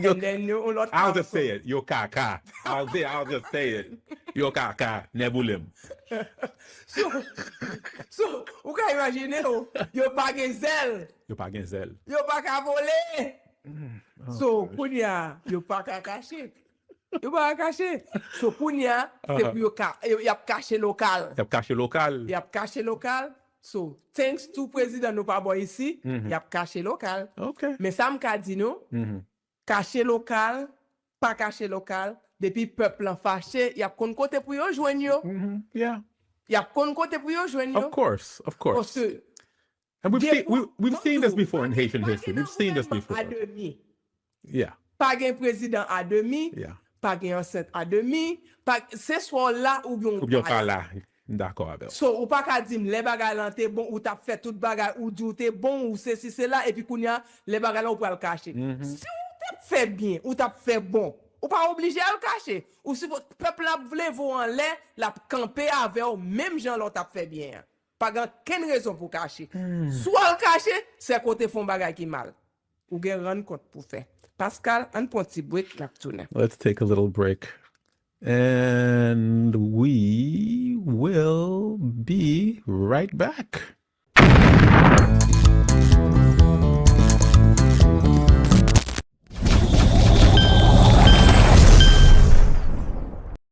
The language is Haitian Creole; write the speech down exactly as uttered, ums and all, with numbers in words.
Yo- And then yon lòt I'll ka just say it. Yo kaka. I'll say, I'll just say it. Yo kaka. Nèboulem. So, so, ou ka imajine w, yo pa gen zèl, Yo pa gen zèl. yo pa ka vole. So, kounye a, yo pa ka kache. Yo pa ka kache. So, kounye a, se Uh-huh. Pou yo ka, yo, y ap kache lokal. Y ap kache lokal. Y ap kache lokal. So, thanks to prezidan nou pa bò isi, Mhm. y ap kache lokal. Ok. Men sa m ka di nou, Mhm. kache lokal, pa kache lokal, depi pèp lan fache, y ap konn kote pou yo jwenn yo. Mhm. Yeah. Y ap konn kote pou yo jwenn yo. Of course. Of course. Paske And we've de seen, we, pou- we've non, seen this tou, before in pa gen- Haitian pa gen history. nan We've seen this gouvènman before. A demi. Yeah. Pa gen prezidan a demi, Yeah. pa gen ansent a demi, pa, se swa w la oubyen Oubyen w pa la. M dakò avè w. So, ou pa ka di m lè bagay lan te bon, ou t ap fè tout bagay, ou di w te bon, ou sesi sela, epi kounye a, lè bagay lan ou pral kache. Mhm. Si ou t ap fè byen, ou t ap fè bon, ou pa oblije al kache. Ou sipo, pèp la ap vle vo anlè, l ap kanpe avè w, menm jan lè w t ap fè byen an. Pa gen kenn rezon pou kache. Hmm. Si w al kache, se kote fè yon bagay ki mal. Ou gen rann kont pou fè. Pascal, ann pran ti break, n ap tounen. Let's take a little break. And we will be right back.